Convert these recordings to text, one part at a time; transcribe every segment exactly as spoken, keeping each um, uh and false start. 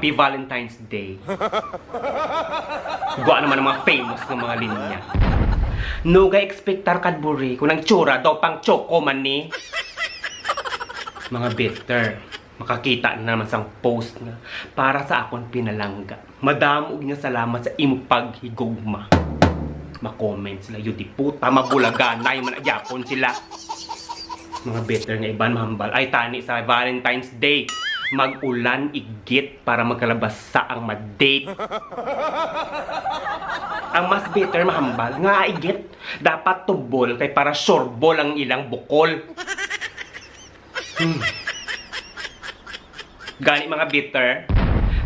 Happy Valentine's Day. Gwa naman ang mga famous nga mga linya. Nugay ekspektar, Cadbury, kung ang tsura daw pang choco man ni. Mga bitter, makakita na naman sang post nga para sa akon pinalangga. Madamo gid nga salamat sa imo paghigugma. Ma-comment sila, "Yun di puta, mabulaganay man gyapon sila." Mga bitter nga iban mahambal, "Ay, tani sa Valentine's Day, mag-ulan igit para magkalabasa ang ma-date." Ang mas bitter mahambal, "Nga igit, dapat tubol kay para sureball ang ilang bukol." Hmm. Gani, mga bitter,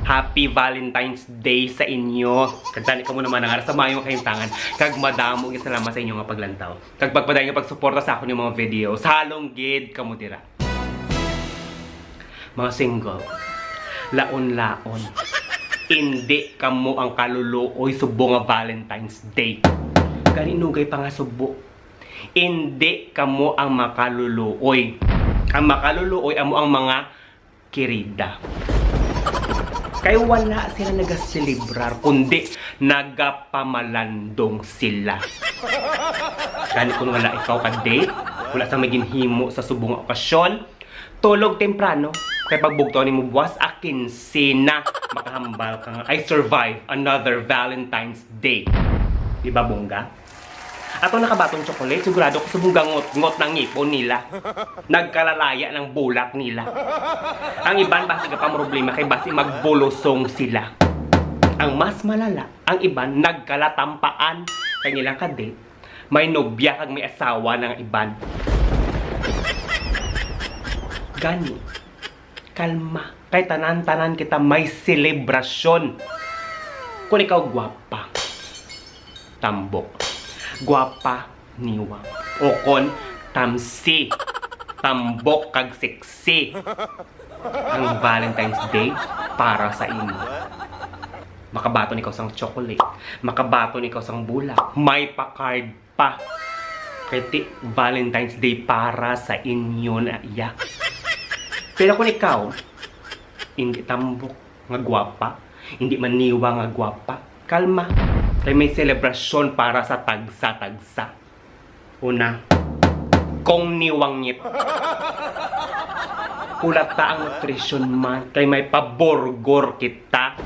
Happy Valentine's Day sa inyo. Kag tani kamo naman nga sa maayong kahimtangan, kag madamo nga salamat sa inyo nga paglantaw kag pagpadayon nga pagsuporta sa akon nga mga videos. Halong gid kamo dira. Mga single, laon-laon, indi kamo ang kaluluoy subong nga Valentine's Day. Gani, nugay pa nga subo, indi kamo ang makaluluoy. Ang makaluluoy amo ang mga kirida. Kay wala sila nagaselebrar, kundi nagapamalandong sila. Gani, kung wala ikaw ka-date, wala sang may ginhimo sa subong nga okasyon, tulog temprano. Kay pagbugto nimo buwas, a quince na, makahambal ka nga, "I survive another Valentine's Day." Di ba, bongga? Ato nakabaton chocolate, sigurado ko subong gangot-ngot ng ngipon nila. Nagkalalaya ng bulak nila. Ang iban basi ka pang problema kay basi magbulusong sila. Ang mas malala, ang iban nagkalatampaan kay nilang ka-date, may nobya kag may asawa ng iban. Gani, kalma. Kay tanan-tanan kita may selebrasyon. Kung ikaw gwapa, tambok. Gwapa, niwang. O kon tamsi, tambok kag sexy. Ang Valentine's Day para sa imo. Makabaton ikaw sang chocolate. Makabaton ikaw sang bulak. May pa-card pa. Kay ti Valentine's Day para sa inyo na iya. Pero kung ikaw, hindi tambok nga gwapa, hindi maniwa nga gwapa, kalma. Kay may selebrasyon para sa tagsa-tagsa. Una, kong niwangit. Hulata ang nutrisyon man, kay may paburgor kita.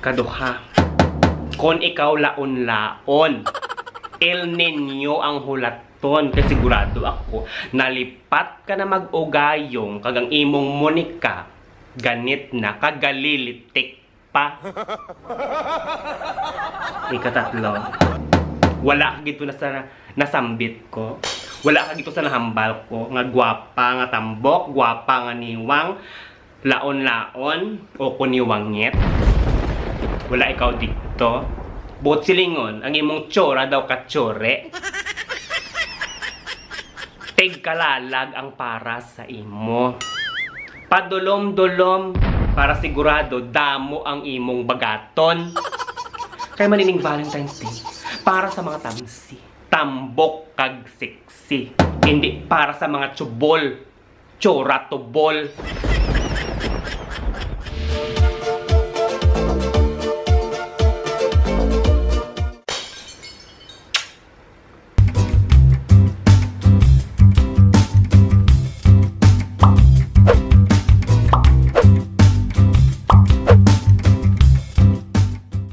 Kaduha, kon ikaw laon-laon, El Niño ang hulaton, kay sigurado ako, nalipat ka na mag-ugayong, kag ang imong Monica, ganit na, kag galilitik pa. Ikatatlo, wala ka gid to na sa nasambit ko. Wala ka gid to sa nahambal ko nga gwapa nga tambok, gwapa nga niwang, laon-laon, o kuniwangit. Wala ikaw dito. Buot silingon, ang imong tsura daw katsure. Tigkalalag ang para sa imo. Padulom-dulom para sigurado damo ang imong bagaton. Kay manining Valentine's Day para sa mga tamsi, tambok kag sexy. Hindi para sa mga tsubol, tsura tubol.